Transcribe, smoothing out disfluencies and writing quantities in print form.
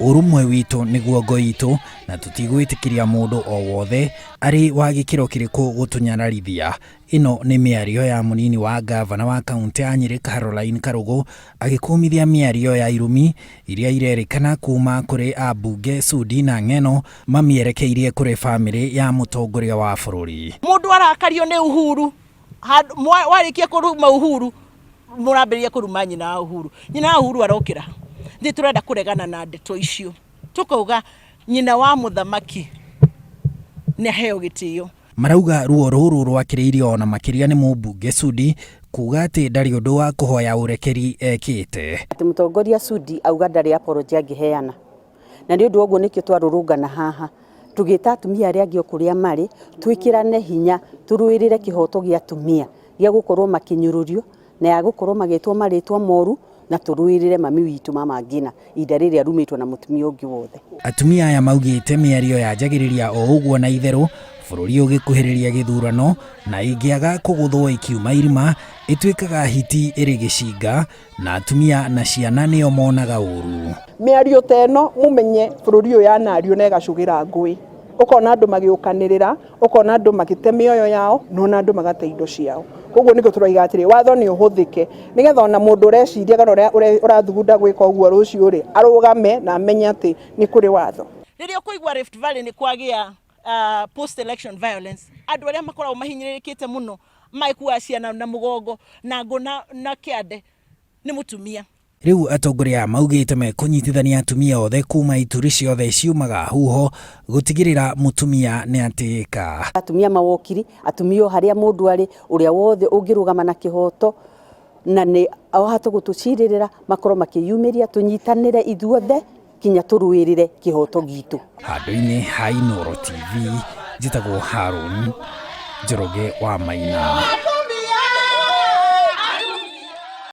Ũrũmwe witũ nĩguo ngo itũ na tũtigwĩtĩkĩria mũndũ o wothe arĩ wa gĩkĩro kĩrĩkũ gũtũnyararithia. Ĩno nĩ mĩario ya mũnini wa ngavana wa kauntĩ ya Nyĩrĩ Caroline Karũgũ agĩkũmithia mĩario ya irumi iria irerĩkana kuma kũrĩ ambunge Sudi na Ng'eno mamĩerekeirie kũrĩ bamĩrĩ ya mũtongoria wa bũrũri. Mũndũ arakario nĩ Uhuru, warĩkia kũruma Uhuru mũrambĩrĩria kũruma nyina wa Uhuru. Nyina wa Uhuru arokĩra. Nĩ tũrenda kũregana na ndeto icio. Tũkauga nyina wa mũthamaki nĩ aheo gĩtĩo. Marauga ruo rũrũ rwakĩrĩirio ona makĩria nĩ mũmbunge Sudi kuga atĩ ndarĩ ũndũ wa kũhoya ũrekeri ekĩte. Atĩ mũtongoria Sudi auga ndarĩ apology angĩheana, na nĩ ũndũ wa ũguo nĩkĩo twarũrũngana haha tũgĩta atumia arĩa angĩ o kũrĩa marĩ twĩkĩrane hinya tũrũĩrĩre kĩhoto gĩa atumia gĩa gũkorwo makĩnyũrũrio na ya gũkorwo magĩtwo marĩtwa moru na tũrũĩrĩre mami witũ Mama Ngina ihinda rĩrĩ arumĩtwo na mũtumia ũngĩ wothe. Atumia aya maugĩte mĩario yanjagĩrĩria o ũguo na itherũ bũrũri ũgĩkuhĩrĩria gĩthurano na ĩngĩaga kũgũthwo ĩkiuma irima ĩtuĩkaga hiti ĩrĩ gĩcinga na atumia na ciana nĩo monaga ũru. Mĩario ta ĩno mũmenye bũrũri ũyũ yanario na ĩgacũgĩra ngũĩ, ũkona andũ magĩũkanĩrĩra, ũkona andũ magĩte mĩoyo yao na ona andũ magate indo ciao. Koguo nĩkĩo tũroiga atĩrĩ, watho nĩ ũhũthĩke nĩgetha ona mũndũ ũreciria kana ũrĩa ũrathugunda gwĩka ũguo rũciũ rĩ, arũgame na amenye atĩ nĩ kũrĩ watho. Rĩrĩa ũkũigua Rift Valley nĩ kwagĩa post election violence, andũ arĩa makoragwo mahinyĩrĩrĩkĩte mũno magĩkuaga ciana na mũgongo na ngũ na kĩande nĩ mũtumia. Rĩu atongoria aya maugĩte mekũnyitithania atumia othe kuma ituri ciothe ciumaga huho gũtigĩrĩra mũtumia nĩ atĩĩka. Atumia mawokiri, atumia o harĩa mũndũ arĩ, ũrĩa wothe ũngĩrũgama na kĩhoto na nĩ ahote gũtũcirĩrĩra makorwo makĩyumĩria tũnyitanĩre ithuothe kinya tũrũĩrĩre kĩhoto gitũ. Handũ-inĩ ha Inooro TV, njĩtagwo Harũni Njoroge wa Maina.